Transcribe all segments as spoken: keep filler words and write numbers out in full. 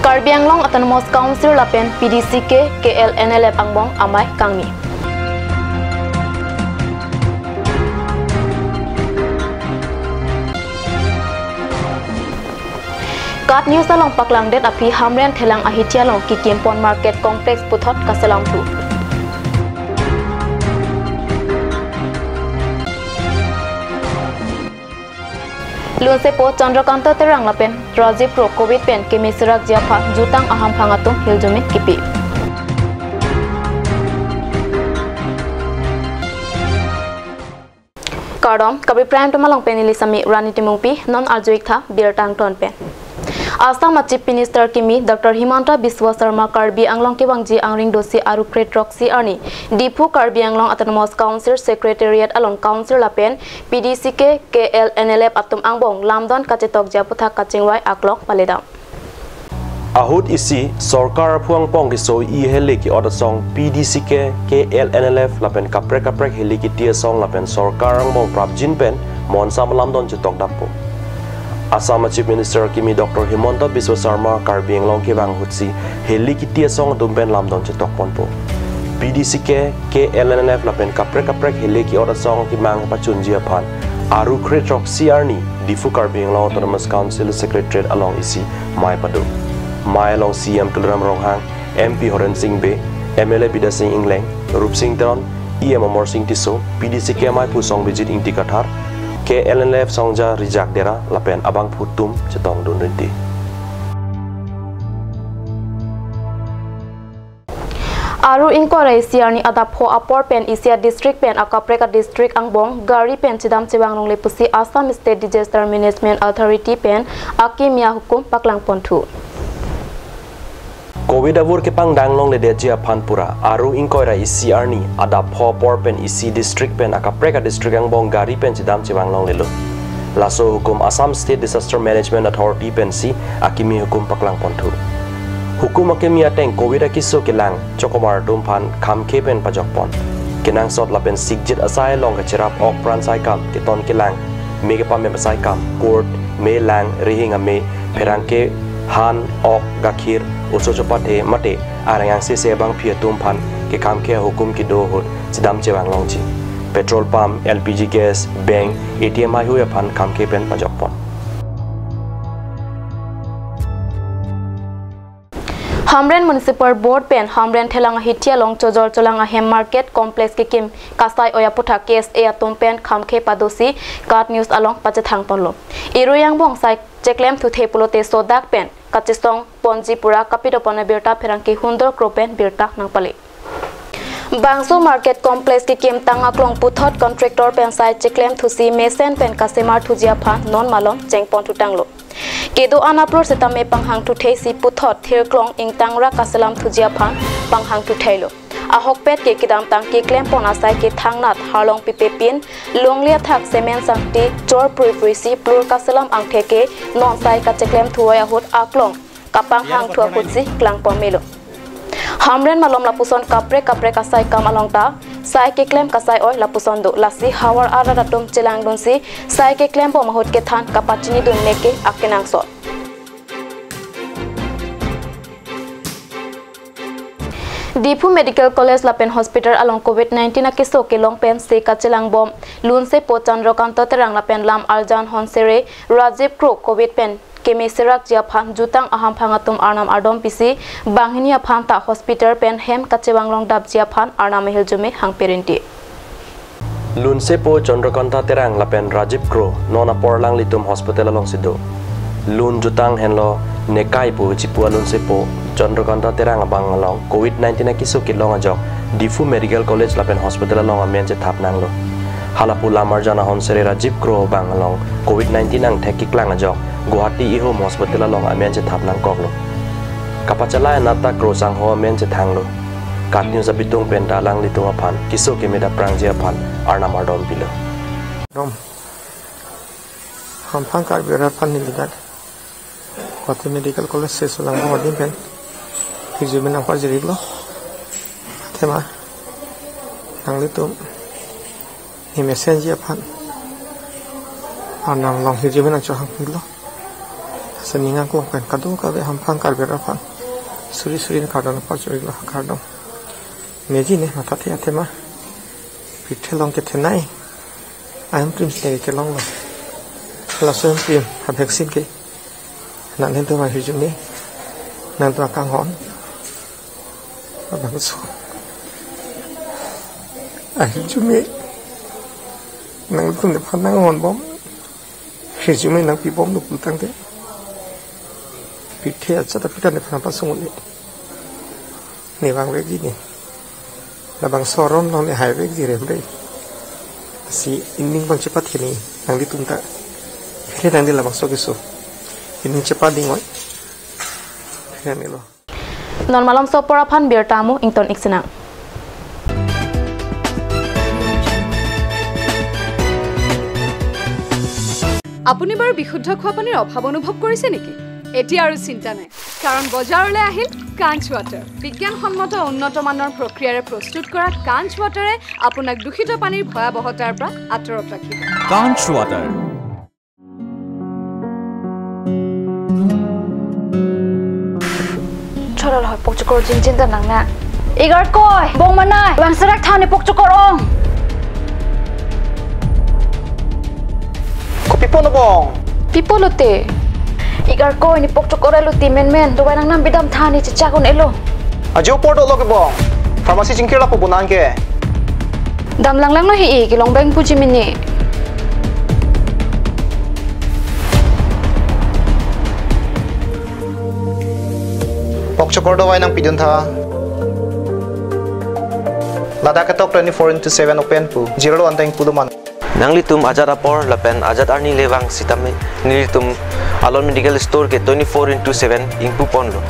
Karbi Anglong Autonomous Council lapen P D C K K L N L F angbong amei kangni. KAT News along paklangdet aphi Hamren Thelang ahithi along kekim pon market complex puthot kaselamthu. Lunsepo Chandrakanta Terang lapen Rajiv Kro Covid pen keme serakji aphan jutang ahamphang atum hiljumi kipi. Kardom, Kabir Prime Time along pen neli Sami Rani Timungpi, non arju-ik tha birta angton pen. Assam a Chief Minister kimi Doctor Himanta Biswa Sarma Karbi Anglong kevangji angring dosi Aru kre throksi arni Diphu Karbi Anglong Autonomous Council Secretariat along Council lapen P D C K K L N L F atum angbong lamdon kachetokji aphuthak kachingvai aklong paledam. Ahut isi sorkar aphu angpong keso-i heli ke-ot asong P D C K K L N L F lapen kaprek kaprek heli kiti asong lapen sorkar angbong prapjin pen monsa malamdon chetok dampo. Assam a Chief Minister kimi Doctor Himanta Biswa Sarma Karbi Anglong kevang ahutsi heli kiti asong atum pen lamdon chetok ponpo. P D C K K L N L F lapen kaprek kaprek heli ke-ot asong kemang pachunji aphan Aru kre throksi arni Diphu Karbi Anglong Autonomous Council Secretariat along isi mei pado. Mei along C E M Tuliram Ronghang, M P Horen Sing Bey, M L A Bidya Sing Engleng, Rup Sing Teron, E M Amar Sing Tisso, P D C K mei phu Songbijit Ingti Kathar, K L N L F songja Rijak Dera lapen abangphu atum chetongdun rinti. Aru ingkoi ra isi arni adap pho apor pen isi a district pen akaprek a district angbong gari pen chedam chevang longle pusi Assam State Disaster Management Authority pen akimi ahukum paklang ponthu. Covid avur kepangdang longledetji aphan pura Aru ingkoi ra isi arni adap pho apor pen isi district pen akaprek a district angbong gari pen chedam chevang longlelo. Laso hukum Assam State Disaster Management Authority pensi akimi hukum paklang ponthu. Hukum akimi ateng Covid akeso kelang chokomar atum aphan khamkhe pen pajok pon. Kenangsot lapen sikjit asai along kacherap ok pran saikam, keton kelang, me kepamep saikam, court, me lang, rihing ame, pherangke, han, ok, gakhir, oso chopathe, mate areng angse se abangpi atum aphan kekhamkhe ahukum kedo ahut chedam chevang longji. Petrol pump, L P G gas, bank, A T M heihui aphan khamkhe pen pajok pon. Hamren Municipal Board pen Hamren Thelang ahithi along chojor cholang ahem market complex kekim kasai oi aphuthak K S A atum pen khamkhe padosi KAT News along pachethang ponlo. Irui angbong sai cheklem thuthe pulote sodak pen kachesong ponji pura kapido pon abirta pherangke Hundor Kro pen birta nangpale. Bangso market complex kekim tang aklong puthot contractor pen sai cheklem thusi mesen pen kasemar thuji aphan non malom cheng ponthu tanglo. Kedo-an aplur setame panghang thuthesi puthot thirklong ingtang ra kaselam thuji aphan panghang thuthailo. Ahokpet ke kedamtang keklem pon asai ke thangnat harlong pipe pin, longle athak cement sangti chor prui pruisi plur kaselam angthek ke non sai kacheklem thu oi ahut aklong kapanghang thu ahutsi klang pon melo. Hamren malom lapuson kaprek kaprek asai kam along ta sai keklem kasai oi lapuson do, lasi havar arat atum chelangdunsi sai keklem bom ahut kethan kapachinidun neke akenangsot. Diphu Medical College lapen Hospital along Covid nineteen akeso kelong pensi kachelang bom Lunsepo Chandrakanta Terang lapen lam arjan Honsere Rajiv Kro Covid pen keme serakji aphan jutang ahamphang atum arnam ardom pisi banghini aphan ta hospital pen hem kachevang longdapji aphan arnam ahirjume hangperinti. Lunsepo Chandrakanta Terang lapen Rajiv Kro non apor alanglitum hospital alongsi do. Lun jutang henlo nekai pu chipu alunsepo Chandrakanta Terang abang along Covid nineteen akeso kelong ajok Diphu Medical College lapen hospital along amen chethap nanglo. Halapu lam arjan a Honsere Rajiv Kro abang along Covid nineteen angthek keklang ajok Guwahati Ehum Hospital along amen chethap nangkoklo. Kapachalai anat ta Kro sangho amen chethanglo. KAT News abitung pen ta alanglitum aphan keso keme daprangji aphan arnam ardom pilo. Dom. Hamphang Karbi arat aphan neli dak Guwahati Medical College seso langbom adim pen hirjume nangpajir-iklo. Athema nanglitum ne mesenji aphan arnam along hirjume nangchohang-iklo. Sining aklong pen kadokave hamphang Karbi arat aphan suri suri kardom pachori lo, kardom. Meji ne mathathe athema. Pirthe along kethenei ahemprim si kelonglo. Laso ahemprim a vaccine ke nangtum ahirjume, nangtum akanghon, labangso ahirjume nangtum nephan nanghonbom, hirjume nangpibomlo pulotangte, pirthe ajat aphi ta nephan pasung un-e. Ne vangvekji ne. Labangso aron along ne haivekji rem re. Si ining abang chepathe ne nanglitum ta. Phere nangli labangso keso ining chepading oi. Phere nangli lo. Non malomso apor aphan birta mo ington ik sinang. আপুনি বাৰু বিশুদ্ধ খোৱা পানীৰ অভাৱ অনুভৱ কৰিছে নেকি? এতিয়া আৰু চিন্তা নাই, কাৰণ বজাৰলৈ আহিল কাঞ্চ ৱাটাৰ। বিজ্ঞানসন্মত উন্নত মানৰ প্ৰক্ৰিয়াৰে প্ৰস্তুত কৰা কাঞ্চ ৱাটাৰে আপোনাক দূষিত পানীৰ ভয়াৱহতাৰ পৰা আঁতৰত ৰাখিব। Kanch Water. Chorol hoi pokchokor jinjin ta nangne. Igarkoi, bong manai, bang serak thani pokchokor ong. Kopi pon bong? Pi pulote? Igarkoi, ne pokchokor elo ti menmen, dawai nangnam bidam thani chechak un-elo. Ajo apor dolo ke bong. Pharmacy chingkir lapu bonang ke. Dam langlanglo hi, kelong bang puji mini. Pokchokor dawai nangpidun tha. Ladak ketok twenty-four into seven open pu. Zero lo anteng pulo man. Nanglitum ajat apor lapen ajat arni le vang sitame nelitum Alon Medical Store ke twenty-four into seven ingpu ponlo.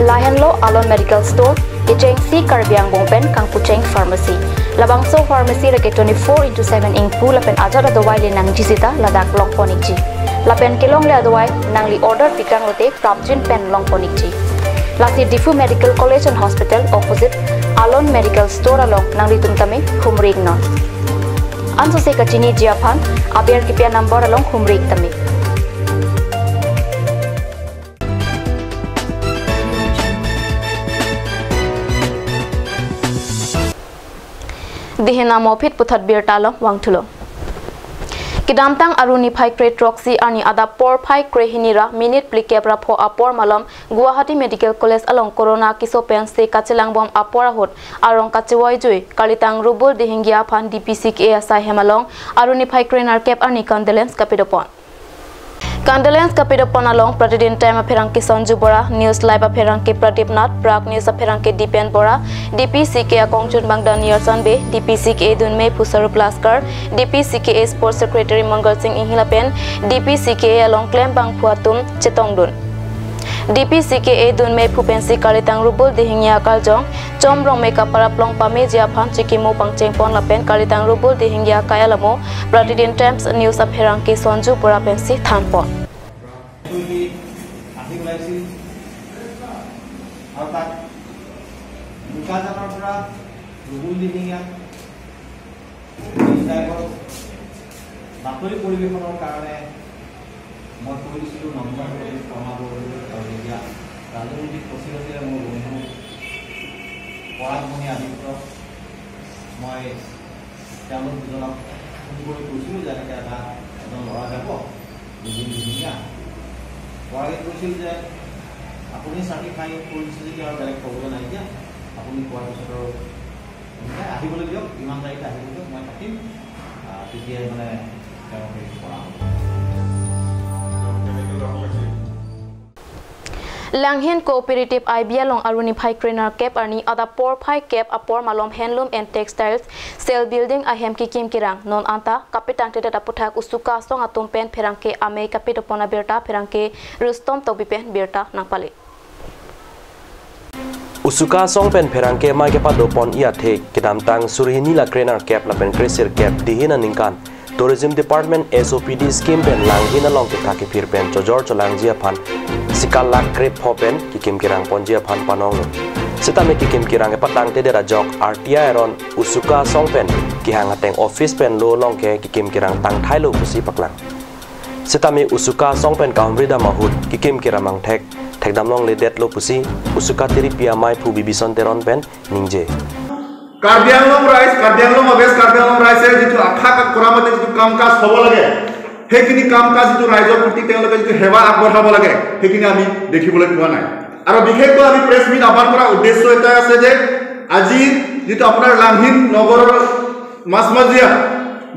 Lahenlo Alon Medical Store, kechengsi Karbi Anglong pen kangpucheng pharmacy. Labangso pharmacy lake twenty-four into seven ingpu lapen ajat adawai le nangji sita ladak long pon ikji. Lapen kelongle adawai nangli order pikang lote prapjin pen long pon ikji. Lasi Diphu Medical College and Hospital opposite Alon Medical Store along nanglitum tame humri iknon. Ansose kachiniji aphan aber kipi a-number along humri ik tame. Dihin amo aphi puthot birta along vangthulo. Kedamtang Aruni phai kre throksi arni adap porphai kre hini ra minute phlikep ra pho apor malom Guwahati Medical College along corona keso pensi kachelangbom apor ahut arong kachevoijui kalitang Rubul Dihingya aphan D P C K A asai hem along Aruni phai kre nerkep arni condolence kapidopon. Condolence kapidopon along Pratidin Time apherangke Sanju Bora, News Live apherangke Pradip Nath, Prag News apherangke Dipen Bora, D P C K A kongchun bangdan Yarsan Bey, D P C K A dunmei Phu Sarup Laskar, D P C K A Sports Secretary Mangal Singh Enghi lapen D P C K A along klembang phu atum chetongdun. D P C K A dunmei phu pensi kalitang Rubul Dihingya akarjong Chom Rongmei kaparap along pameji aphan chikimo pangchengpon lapen kalitang Rubul Dihingya akai alamo Pratidin Times News apherangke Sanju Bora pensi thanpon. আহি ওলাইছিল আৰু তাত বোকাজানৰ পৰা ৰুবুল দিহিঙীয়া পঞ্চায়তৰ বাতৰি পৰিৱেশনৰ কাৰণে মই কৈ দিছিলোঁ নন্দন প্ৰদীপ শৰ্মা বৰদলৈ আৰু এতিয়া ৰাজনৈতিক সচিব আছিলে মোৰ বন্ধু পৰাগমণি আদিত্য। মই তেওঁলোক দুজনক ফোন কৰি কৈছিলোঁ যে এনেকৈ এটা এজন ল'ৰা যাব দুদিন দুদিনীয়া। পৰাগে কৈছিল যে আপুনি চাৰ্টিফাই কৰি দিছে যেতিয়া আৰু বেলেগ ক'বলৈ নাই, এতিয়া আপুনি কোৱাৰ পিছত আৰু আহিবলৈ দিয়ক, ইমান তাৰিখে আহিবলৈ দিয়ক, মই থাকিম। আহ, তেতিয়াই মানে তেওঁ হেৰি কৰা হ'ব। Langhin Cooperative I B along Aruni phai kre nerkep arni adap porphai kep apor malom Handloom and Textiles Cell Building ahem kikim kirang non anta kapitang tedet aputhak Usuka asong atum pen pherangke amei kapidopon abirta pherangke Rustom Tokbi pen birta nangpale. Usuka asong pen pherangke amei kepadopon i athe kedamtang suri hini ra kre nerkep lapen kre sirkep dihin aningkan Tourism Department S O P D scheme pen Langhin along kethak kephir pen chojor cholangji aphan sikal lakh kre pho pen kikim kirang ponji aphan panonglo. Sitame kikim kirang kepatang tedet ajok R T I aron Usuka asong pen kehang ateng office pen lo along ke kikim kirang tangthailo pusi paklang. Setame Usuka asong pen kahumri dam ahut kekim keram angthek thekdam longledetlo pusi Usuka tiripi amei phu Bibison Teron pen ningje. Karbi Anglong ৰাইজ, কাৰ্বি আংলং বা ৱেষ্ট কাৰ্বি আংলং ৰাইজে যিটো আশা কৰা মতে যিটো কাম কাজ হ'ব লাগে, সেইখিনি কাম কাজ যিটো ৰাইজৰ প্ৰতি তেওঁলোকে যিটো সেৱা আগবঢ়াব লাগে, সেইখিনি আমি দেখিবলৈ পোৱা নাই। আৰু বিশেষকৈ আমি প্ৰেছ মিট আহ্বান কৰাৰ উদ্দেশ্য এটাই আছে যে আজি যিটো আপোনাৰ লাংহিন নগৰৰ মাজমজিয়া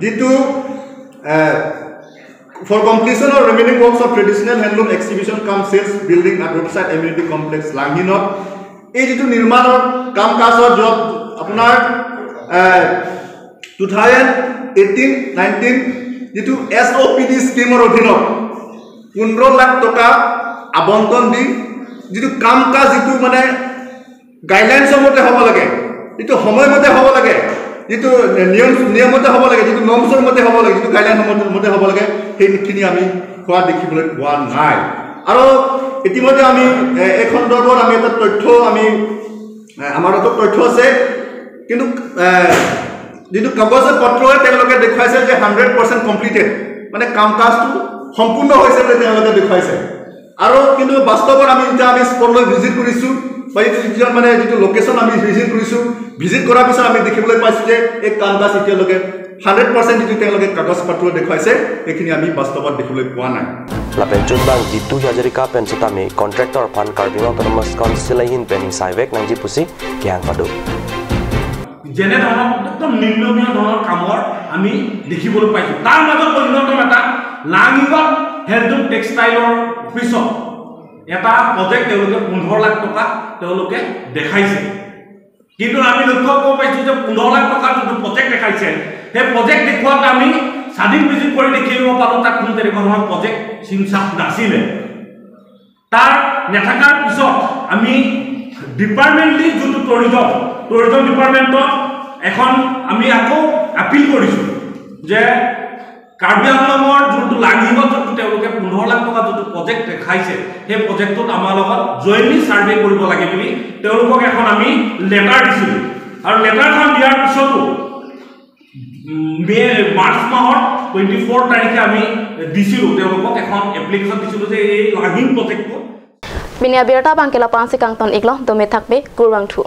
যিটো for completion of remaining works of traditional handloom exhibition cum sales building at roadside amenity complex লাংহিনত এই যিটো নিৰ্মাণৰ কাম কাজৰ য'ত আপোনাৰ টু থাউজেণ্ড এইটিন নাইনটিন যিটো এছ অ' পি ডি স্কিমৰ অধীনত পোন্ধৰ লাখ টকা আবণ্টন দি যিটো কাম কাজ যিটো মানে গাইডলাইনছৰ মতে হ'ব লাগে, যিটো সময়মতে হ'ব লাগে, যিটো নিয়ম নিয়মমতে হ'ব লাগে, যিটো নৰ্মছৰ মতে হ'ব লাগে, যিটো গাইডলাইন মতে হ'ব লাগে, সেইখিনি আমি হোৱা দেখিবলৈ পোৱা নাই। আৰু ইতিমধ্যে আমি এ, এই সন্দৰ্ভত আমি এটা তথ্য আমি এ, আমাৰ হাতত তথ্য আছে, কিন্তু এ, যিটো কাগজ পত্ৰই তেওঁলোকে দেখুৱাইছে যে হাণ্ড্ৰেড পাৰ্চেণ্ট কমপ্লিটেড, মানে কাম কাজটো সম্পূৰ্ণ হৈছে বুলি তেওঁলোকে দেখুৱাইছে। আৰু কিন্তু বাস্তৱত আমি যেতিয়া আমি স্পটলৈ ভিজিট কৰিছোঁ বা যিটো যিজন মানে যিটো লোকেশ্যন আমি ভিজিট কৰিছোঁ, ভিজিট কৰাৰ পিছত আমি দেখিবলৈ পাইছোঁ যে এই কাম কাজ এতিয়ালৈকে হাণ্ড্ৰেড পাৰ্চেণ্ট যিটো তেওঁলোকে কাগজ পত্ৰ দেখুৱাইছে, সেইখিনি আমি বাস্তৱত দেখিবলৈ পোৱা নাই। Lapen chunbang Jitu Hazarika pen setame contractor aphan Karbi Anglong Autonomous Council ahin pen ingsai vek nangji pusi kehang pado. যেনে ধৰণৰ একদম নিম্নমীয় ধৰণৰ কামৰ আমি দেখিবলৈ পাইছোঁ। তাৰ মাজত অন্যতম এটা লাংহিঙত হেণ্ডলুম টেক্সটাইলৰ অফিচত এটা প্ৰজেক্ট তেওঁলোকে পোন্ধৰ লাখ টকা তেওঁলোকে দেখাইছে। কিন্তু আমি লক্ষ্য কৰিব পাইছোঁ যে পোন্ধৰ লাখ টকাৰ যিটো প্ৰজেক্ট দেখাইছে, সেই প্ৰজেক্ট দেখুৱাত আমি স্বাধীন ভিজিট কৰি দেখি আহিব পাৰোঁ তাত কোনো তেনেকুৱা ধৰণৰ প্ৰজেক্ট চিন চাপ নাছিলে। তাৰ নেথাকাৰ পিছত আমি ডিপাৰ্টমেণ্টলি যোনটো টুৰিজম, টুৰিজম ডিপাৰ্টমেণ্টত এখন আমি আকৌ আপিল কৰিছোঁ যে কাৰ্বি আংলঙৰ যোনটো লাংহিঙত যোনটো তেওঁলোকে পোন্ধৰ লাখ টকা যোনটো প্ৰজেক্ট দেখাইছে, সেই প্ৰজেক্টটোত আমাৰ লগত জইণ্টলি ছাৰ্ভে কৰিব লাগে বুলি তেওঁলোকক এখন আমি লেটাৰ দিছিলোঁ। আৰু লেটাৰখন দিয়াৰ পিছতো উম, মে মাৰ্চ মাহৰ টুৱেণ্টি ফ'ৰ তাৰিখে আমি দিছিলোঁ, তেওঁলোকক এখন এপ্লিকেশ্যন দিছিলোঁ যে এই লাংহিং প্ৰজেক্টটো Bini abirta abang ke lapu-an si kangton iklo, dome thakbe, kurvangthu.